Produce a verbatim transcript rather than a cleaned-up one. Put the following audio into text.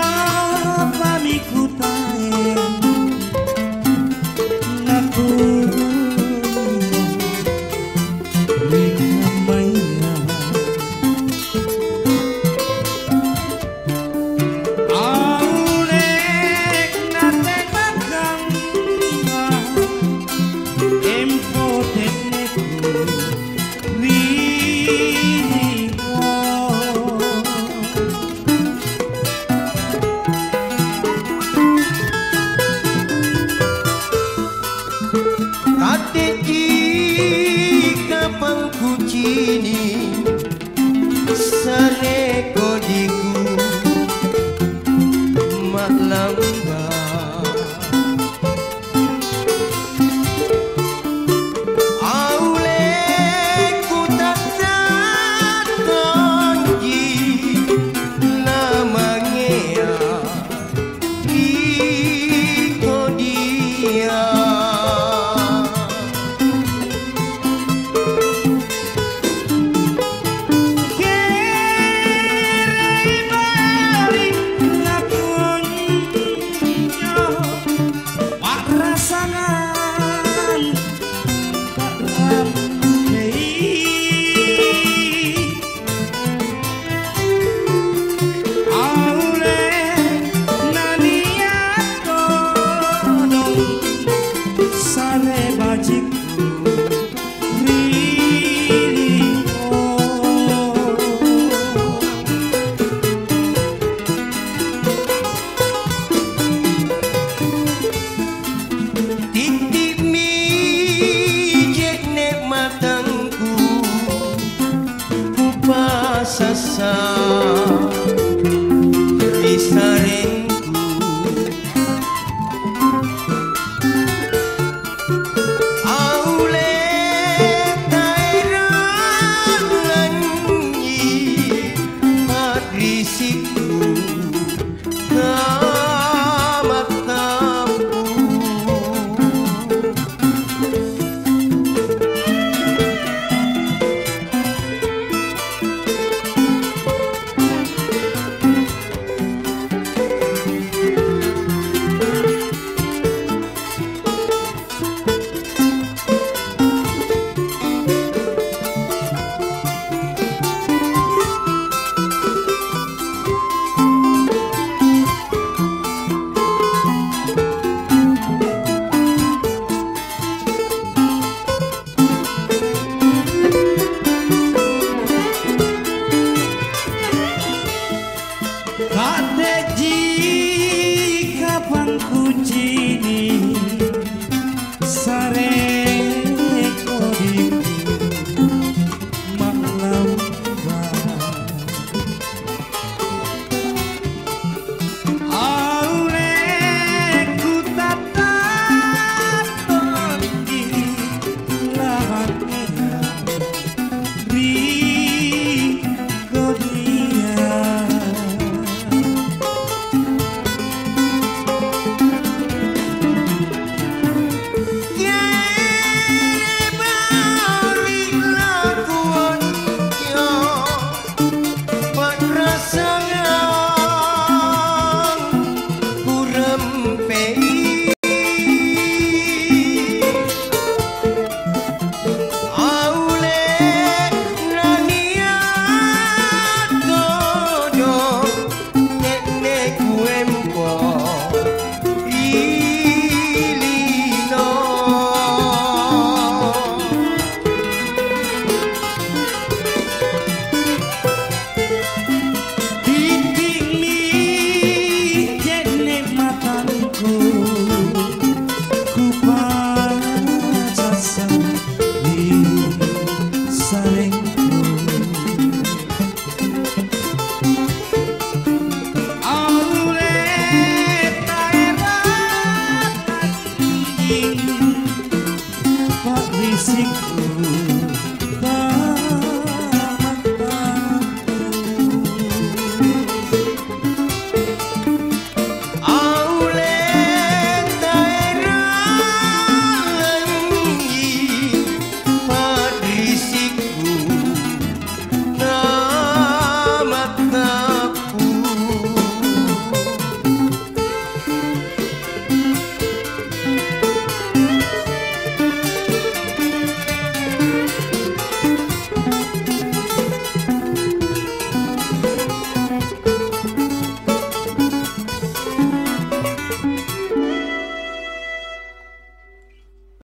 Sareapami kutae nakuria ri kammaya. Aule natebakamma empo tenneku ri lino. Kadde'ji kapang kucini', sare kodiku ma'lamba. Aule kutattang tonji namangea ri kodia. Kerei bari' lakonjo pa'rasangang pa'rampei. Aule nania' todong sare bajikku ri lino. Titti'mi je'ne' matangku, kupasassa ri sarengku. Aule taerang lanyi pa'risikku. Kadde'ji kapang kucini', sare kodiku ma'lamba. Aule kutattang tonji lamangea ri kodia. Jere bari' lakuanjo pa'rasangang kurempei. Aule nania' todo' ne'ne' kuempo ri lino. Titti'mi je'ne' matangku, kupasassa ri sarengku. Aule taera' anjing pa'risikku.